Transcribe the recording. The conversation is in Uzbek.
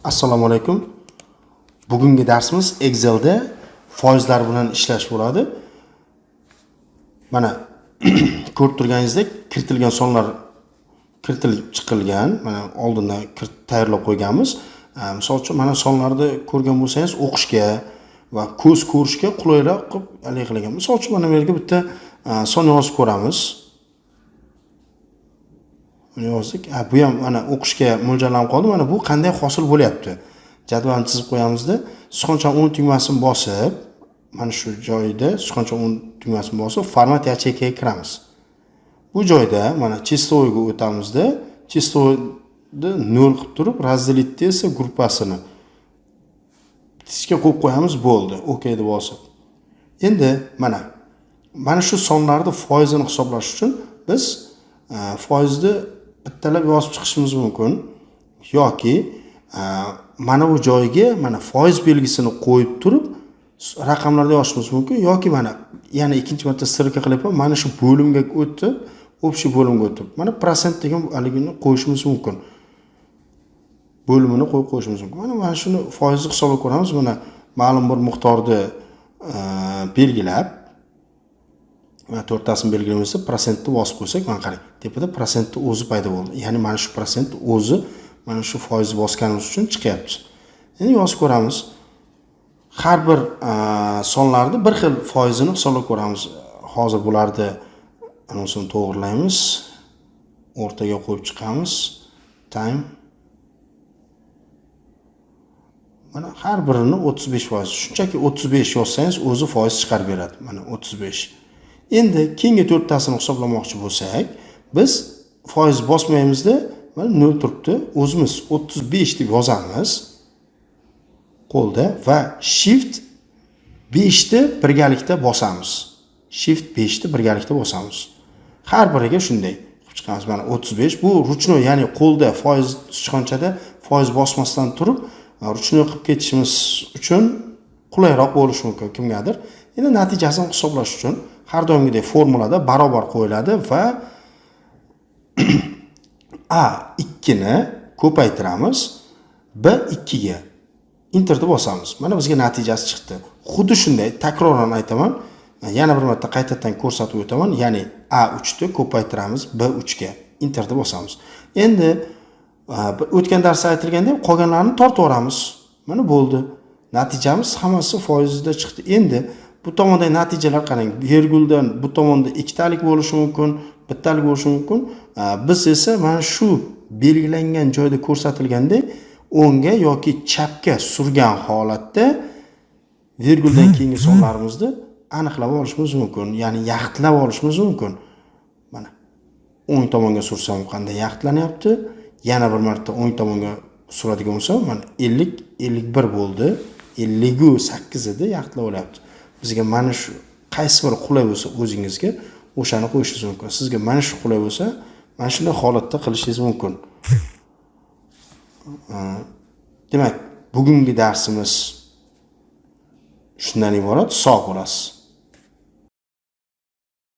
Assalomu alaykum. Bugungi darsimiz Excelda foizlar bilan ishlash bo'ladi. Mana, ko'rib turganingizdek, kiritilgan sonlar kiritilib chiqilgan. Mana, oldindan tayyorlab qo'yganmiz. Misol uchun, mana, sonlarni ko'rgan bo'lsangiz, o'qishga va ko'z ko'rishga qulayroq qilib haligi qilingan. Misol uchun, mana bu yerga bitta son yozib ko'ramiz. Buni yozdik. Ha, bu ham mana o'qishga mo'ljallanib qoldi. Mana bu qanday hosil bo'lyapti? Jadvalni chizib qo'yamizda, sichqoncha o'ng tugmasini bosib, mana shu joyda sichqoncha o'ng tugmasini bosib, "Формат ячейка" ga kiramiz. Bu joyda mana числовой ga o'tamizda, числовой ni 0 qilib turib, разделить esa gruppasini птичка qo'yib qo'yamiz, bo'ldi. OK deb bosib. Endi mana shu sonlarni foizini hisoblash uchun biz foizni bittalab yozib chiqishimiz mumkin yoki mana bu joyga mana foiz belgisini qo'yib turib raqamlarda yozishimiz mumkin yoki mana yana ikkinchi marta стрелка qilyapman, mana shu bo'limga o'tib, общий bo'limga o'tib, mana процент degan haligini qo'yishimiz mumkin. Bo'limini qo'yib qo'yishimiz mumkin. Mana shuni foizni hisoblab ko'ramiz. Mana, ma'lum bir miqdorni belgilab, mana to'rttasini belgilaymiz, процент ni bosib qo'ysak, mana qarang, tepada процент ni o'zi paydo bo'ldi. Ya'ni mana shu процент o'zi mana shu foizni bosganimiz uchun chiqyapti. Endi yozib ko'ramiz. Har bir sonlarni bir xil foizini hisoblab ko'ramiz. Hozir bularni anosini to'g'rilaymiz. O'rtaga qo'yib chiqamiz. Time. Mana, har birini 35%. Shunchaki 35 yozsangiz, o'zi foiz chiqarib beradi. Mana, 35. Endi keyingi to'rttasini hisoblamoqchi bo'lsak, biz foiz bosmaymizda, mana 0 turibdi. O'zimiz 35 deb yozamiz qo'lda va Shift 5 ni birgalikda bosamiz. Shift 5 ni birgalikda bosamiz. Har biriga shunday qilib chiqamiz. Mana, 35. Bu ручной, ya'ni qo'lda foiz sichqonchada foiz bosmasdan turib ручной qilib ketishimiz uchun qulayroq bo'lishi mumkin kimgadir. Endi natijasini hisoblash uchun har doimgidek formulada barobar qo'yiladi va A 2 ni ko'paytiramiz B 2 ga. Enterni bosamiz. Mana, bizga natijasi chiqdi. Xuddi shunday takroran aytaman. Yana bir marta qaytadan ko'rsatib o'taman. Ya'ni A 3 ni ko'paytiramiz B 3 ga. Enterni bosamiz. Endi o'tgan darsda aytilgandek, qolganlarini tortib yuboramiz. Mana, bo'ldi. Natijamiz hammasi foizida chiqdi. Endi bu tomondagi natijalar, qarang, verguldan bu tomonda ikkitalik bo'lishi mumkin, bittalik bo'lishi mumkin. Biz esa mana shu belgilangan joyda ko'rsatilgandek o'ngga yoki chapga surgan holatda verguldan keyingi sonlarimizni aniqlab olishimiz mumkin, ya'ni yaxlitlab olishimiz mumkin. Mana, o'ng tomonga sursam, qanday yaxlitlanyapti. Yana bir marta o'ng tomonga suradigan bo'lsam, mana, 50, 51 bo'ldi. 58 edi, yaxlitlab olyapti. Bizga mana shu qaysi biri qulay bo'lsa o'zingizga, o'shani qo'yishingiz mumkin. Sizga mana shu qulay bo'lsa, mana shunday holatda qilishingiz mumkin. Demak, bugungi darsimiz shundan iborat. Sog' bo'lasiz.